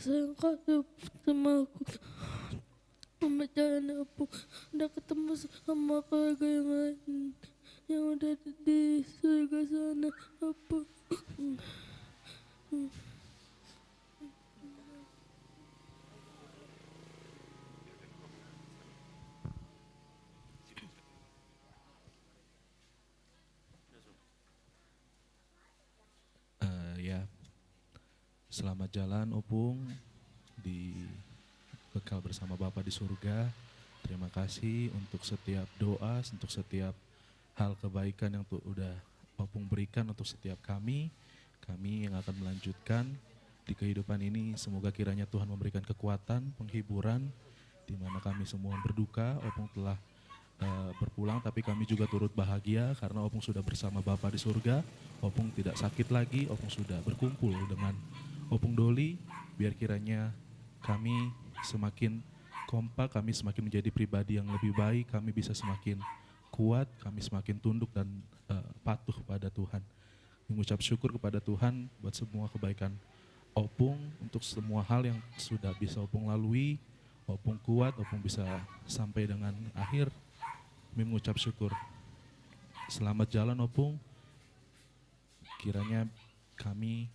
Sangka sama aku. Pemecahnya apa? Udah ketemu sama keluarga yang lain yang udah di surga sana. Apa? Eh, ya. Selamat jalan, Opung, di kekal bersama Bapa di surga. Terima kasih untuk setiap doa, untuk setiap hal kebaikan yang tu-, udah Opung berikan untuk setiap kami. Kami yang akan melanjutkan di kehidupan ini, semoga kiranya Tuhan memberikan kekuatan, penghiburan, di mana kami semua berduka, Opung telah eh, berpulang, tapi kami juga turut bahagia karena Opung sudah bersama Bapa di surga. Opung tidak sakit lagi, Opung sudah berkumpul dengan Opung Doli. Biar kiranya kami semakin kompak, kami semakin menjadi pribadi yang lebih baik, kami bisa semakin kuat, kami semakin tunduk dan, eh, patuh pada Tuhan. Mengucap syukur kepada Tuhan buat semua kebaikan Opung, untuk semua hal yang sudah bisa Opung lalui, Opung kuat, Opung bisa sampai dengan akhir. Mengucap syukur. Selamat jalan, Opung. Kiranya kami,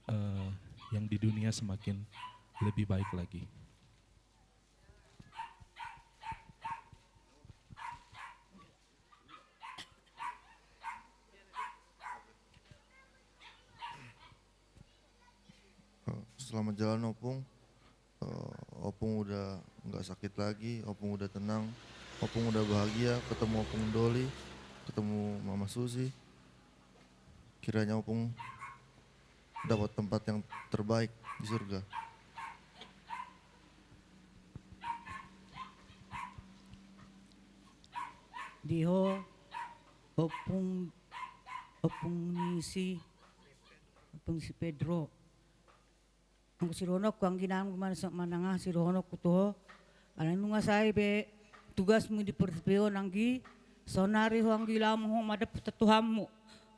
eh, yang di dunia semakin lebih baik lagi. Eh, selamat jalan, Opung. Eh, Opung udah nggak sakit lagi, Opung udah tenang, Opung udah bahagia, ketemu Opung Doli, ketemu Mama Susi. Kiranya Opung dapat tempat yang terbaik di surga. Di ho, Opung, Opung ni si, Opung si Pedro. Anggo sidohononku anggi, nunga manang aha sidohononku tu ho. Alai nunga sae be tugasmu di portibi on anggi. Saonari ho anggi laho ma ho mandapothon Tuhanmu.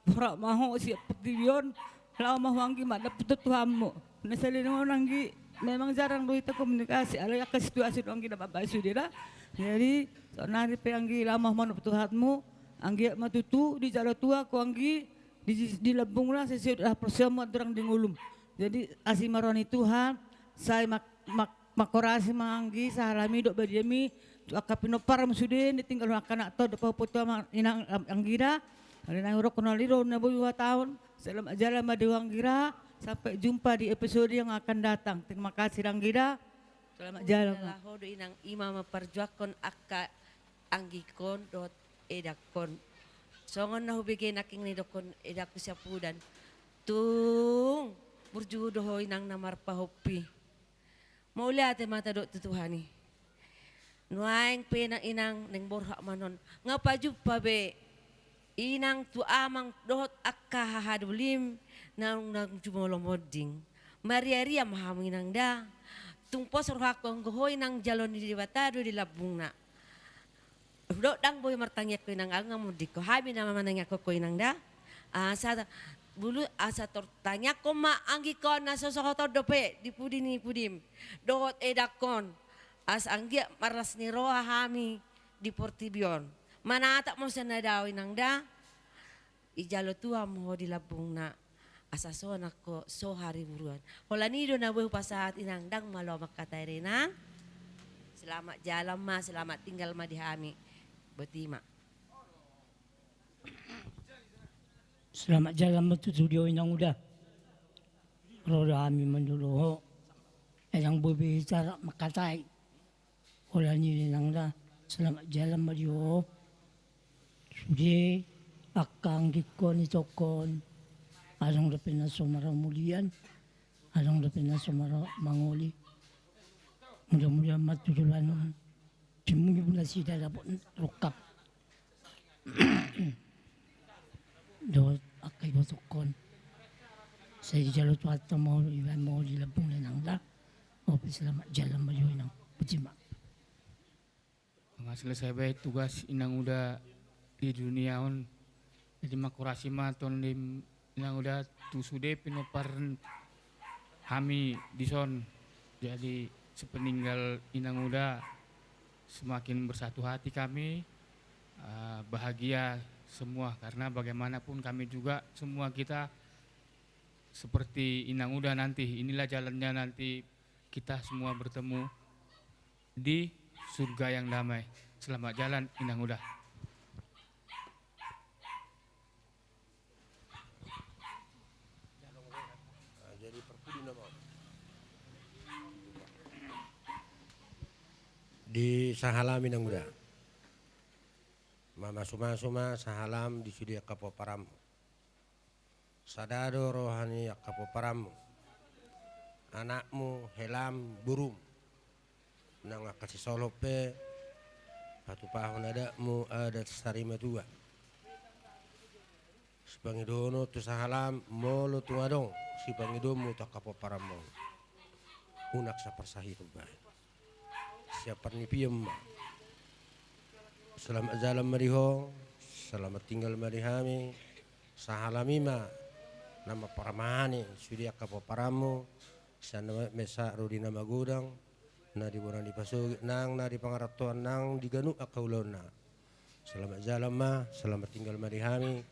Borat ma ho sian portibi on, laho ma ho anggi mandapothon Tuhanmu. Na salelengon on anggi, memang jarang do hita komunikasi, alai angka situasi do anggi na mambahen sude da. Jadi saonari pe anggi laho ma ho mandapothon Tuhanmu. Anggiat ma tutu dijalo Tuhan ho anggi, di, di lambungna sesuai haporseaonmu andorang di ngolum. Jadi asi ma roha ni Tuhan, sai mak-, mak-, mangkorasi ma anggi sahalami dohot badiami tu angka pinomparmu sude na tinggal, angka anakta dohot pahompu, tu amang inang, am-, anggina. Alai na hudok nali do na boi huhatahon, selamat jalan ma di ho anggira. Sampai jumpa di episode yang akan datang. Terima kasih, Inang Ida. Selamat jalan, Ma. Laho do, Inang, i ma mamparjuangkon angka anggingkon dohot edangkon. Songon na hubege nangkin na nidokkon edangku siampudan. Tung burju do ho, Inang, na marpahompu i. Mauliate ma tadok tu Tuhan i. Nuaeng pe, Inang, Inang, naeng borhat ma annon. Nga pajumpa be, Inang, tu amang dohot angka hahadolim naung, naung jumolo monding. Mariaria ma hamu, Inang, da. Tung pos rohangku anggo ho, Inang, jalo ni Debata do di lambungna. Dok ndang boi martangiang ho, Inang, nga monding ho. Hami nama manangiang ho, Inang, da. Asa bulu, asa tor tangiangkon ma anggingkon na so sohoton dope di pudi ni pudim dohot edangkon. Asa anggiat marlas ni roha hami di portibi on. Manatap ma sian na dao, Inang, da. Dijalo Tuhan ma ho di lambungna. Asa so nangkin so hariburuan. Holan i do na boi hupasahat, Inang, ndang malo mangkatai, Inang. Selamat jalan ma, selamat tinggal ma di hami. Boti ma. Selamat jalan ma tutu di ho, Inang Uda. Ro do hami manjolo ho. Ndang boi be hita mangkatai. Holan i, Inang, da, selamat jalan ma di ho. Sude angka anggingkon, itongkon, adong dope na so marhamulian, adong dope na so marmangoli. Mudah-mudahan ma tu joloan on, simbur ma nasida dapot rongkap dohot angka ibotongkon. Sai dijalo Tuhanta ma ho, ibaen ma ho di lambungna, Inang, da. Oke, selamat jalan ma di ho, Inang. Boti ma. Nga selesai be tugas Inang Uda di dunia on. Jadi mangkorasi ma tondi, Inang Uda, tu sude pinompar hami dison. Jadi sepeninggal Inang Uda, semakin bersatu hati kami, eh, bahagia semua, karena bagaimanapun kami juga, semua kita seperti Inang Uda nanti. Inilah jalannya nanti kita semua bertemu di surga yang damai. Selamat jalan, Inang Uda. Di sahalam, Inang Uda. Mamasu-masu ma sahalam di sude angka pomparanmu. Sada do roha ni angka pomparanmu, anakmu, helam, borum. Nang angka sisolhot pe, patupahon adatmu, adat sarimatua. Sipangidoon on tu sahalam, molo tung adong sipangidoonmu tu angka pomparanmu, unang saparsahiton baen. Sian parnipian ma. Selamat jalan ma di ho, selamat tinggal ma di hami. Sahalam i ma na mamparmahani sude angka pomparanmu, sian na mesak ro di na magodang, na di bona ni pasogit nang na di pangarantoan nang di ganup angka ulaonna. Selamat jalan ma, selamat tinggal ma di hami,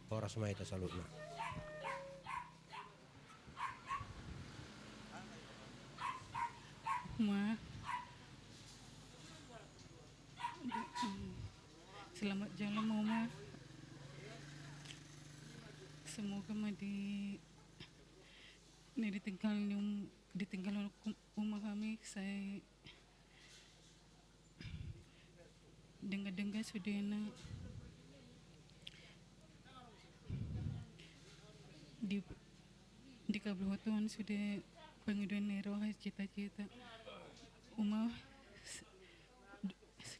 horas ma hita saluhutna. Ma. Selamat jalan, Mama. Semoga ma di, na ditinggal ni um-, ditinggal um-, uma hami sai denggan-denggan sudena. Di, dikabulhon Tuhan sude pangidoan ni roha, cita-cita. Uma, s-,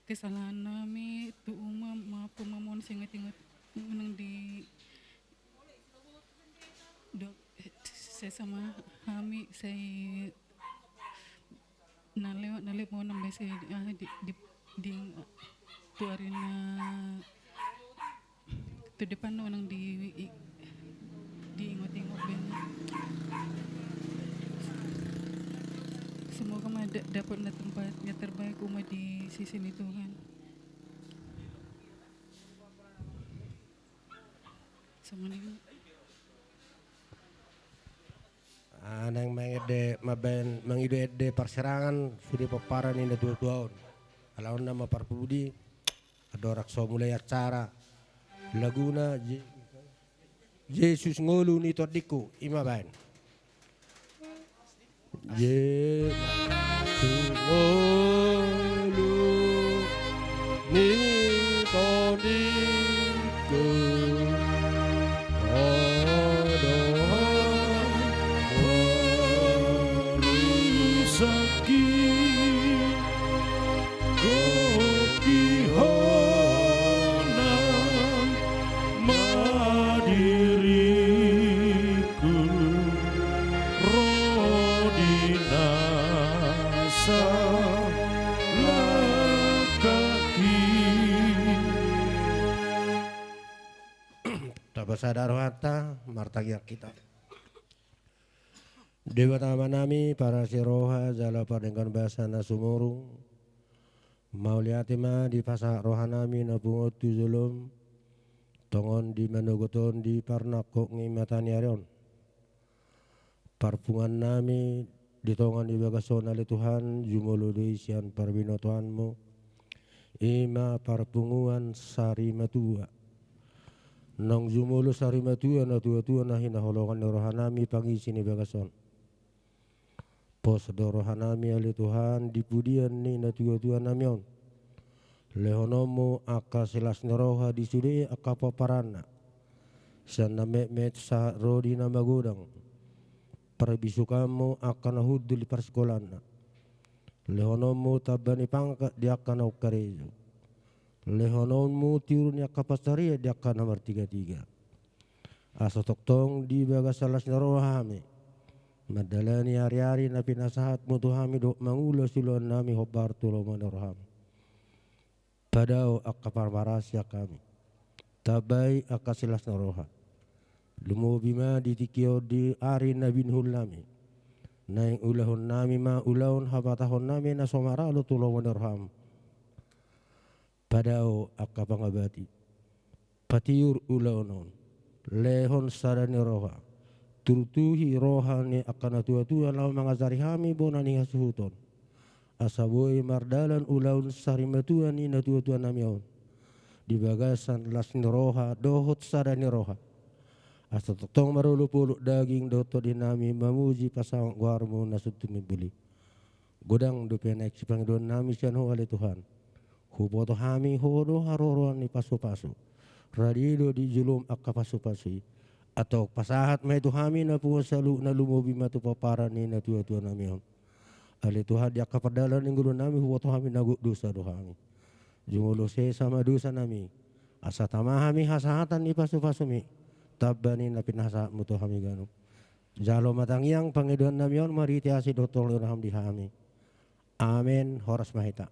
kesalahan nami tu uma, maaf, uma, mohon sai ingot-ingot, unang di, dok, sesa ma hami sai na lewat, na lewat ma unang be sai, ah, di, di, di, tu ari na tu depan unang di, i, diingot-ingot be. Semoga ma da-, dapat na tempat yang terbaik uma di sisi ni Tuhan. Sama ni. Ah, naeng mangende, mambaen, mangido ende parsirangan sude pomparan ni na tua-tua on. Ala on nama parpudi, andorang so mulai acara, laguna Je-, Jesus ngolu ni tondingku, i ma baen. Ye, sumolu ni tondingku, odohan urusanki, gokihon ma diriku, ro di na salangkaki. Tapasada rohanta, martangiang hita. Debata Amanami, parasi roha jala pardenggan basa na sumurung, mauliate ma dipasahat rohanami na pungu on tu jolom, tongon di manogot on di parnangkok ni mataniari on. Parpunguannami di tonga ni bagas on ale Tuhan, jumolo do i sian parbinotoanmu, i ma parpunguan sarimatua. Naung jumolo sarimatua natuatua na hinaholongan ni rohanami pangisi ni bagas on. Pos do rohanami ale Tuhan di pudian ni natuatuanami on. Lehononmu angka silas ni roha di sude angka pomparanna, sian na metmet sahat ro di na magodang. Parbisukanmu angka na hundul di parsikolaanna. Lehononmu tamba ni pangkat di angka naung karejo. Lehononmu tiur ni angka pansarian di angka na martigatiga. Asa tongtong di bagasan las ni roha hami mandalani ariari na pinasahatmu tu hami dohot mangula siulaonnami hombar tu lomo ni roham. Padao angka parmaraan sian hami. Tambai angka silas ni roha. Lumobi ma di tingki on di ari na binuhulnami. Naeng ulahonnami ma ulaon habatahonnami na so maralo tu lomo ni roham. Padao angka pangabati. Patiur ulaon on. Lehon sada ni roha. Turtuhi roha ni angka natuatua laho mangajari hami bona ni hasuhuton. Asa boi mardalan ulaon sarimatua ni natuatuanami on. Di bagasan las ni roha dohot sada ni roha. Asa tongtong marolopolop daging dohot tondinami mamuji pasahat goarmu na sun tumimul i. Godang dope naeng sipangidoannami sian Ho ale Tuhan. Huboto hami Ho do haroroan ni pasupasu. Rade do di jolom angka pasupasu i. Antong pasahat ma i tu hami na punguan saluhutna, lumobi ma tu pomparan ni natuatuanami on. Ale Tuhan, di angka pardalanan ni ngolunami huboto hami na gok dosa do hami. Jumolo sesa ma dosanami. Asa tama hami hasahatan ni pasupasumi. Tamba ni na pinasahatmu tu hami ganup. Jalo ma tangiang pangidoannami on marhite asi dohot holong ni roham di hami. Amen. Horas ma hita.